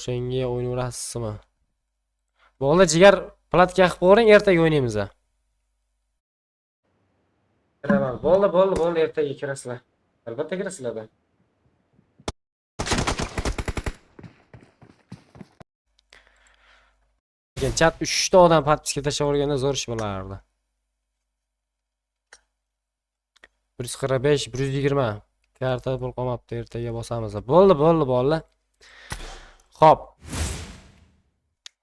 O'shanga o'ynayverasizmi? Bo'ldi, jigar, platka qilib qo'ying, ertaga o'ynaymiz. Kiraman. Bo'ldi, bo'ldi, bo'ldi, ertaga kirasizlar. Albatta kirasizlar. Lekin chat 3 ta odam podpiska tashlab yuborganda zo'r ish bo'lardi. 145, 120. Karta pul qolmabdi, ertaga bosamiz. Bo'ldi, bo'ldi, bolalar. Xo'p.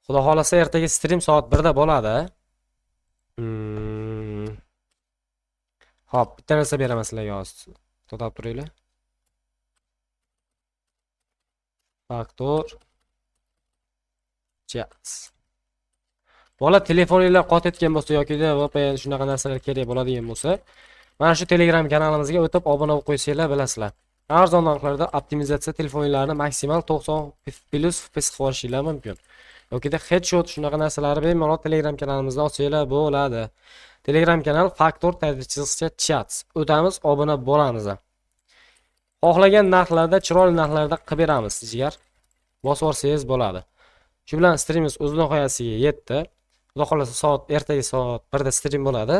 Xudo xolasa ertaga stream soat 1 da bo'ladi. Xo'p, bitta narsa beraman sizlarga hozir. To'xtab turinglar. Faktor chat. Bola telefoninglar qotayotgan bo'lsa yoki VPN shunaqa narsalar kerak bo'ladigan bo'lsa, mana shu Telegram kanalimizga o'tib obuna bo'lib qo'ysanglar bilasizlar. Arzon narxlarda optimizatsiya telefonlarni maksimal 90 plus FPS qilib olishinglar mumkin. Yokida headshot shunaqa narsalarni bemalol Telegram kanalimizda olsanglar bo'ladi. Telegram kanal Faktor tadbirchisicha chat. O'tamiz, obuna bo'lamiz. Xohlagan narxlarda, chiroyli narxlarda qilib beramiz, jigar. Bosib olsangiz bo'ladi. Shu bilan streamimiz o'z nihoyasiga yetdi. Xudo xolasa soat ertaga soat 1 da stream bo'ladi.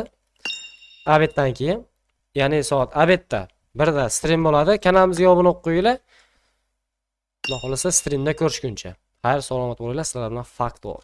Obeddan keyin, ya'ni soat obedda 1 da stream bo'ladi. Kanalimizga obuna bo'lib qo'yinglar. Xudo xolasa streamda ko'rishguncha. Xayr, salomat bo'linglar. Sizlar bilan Faktor.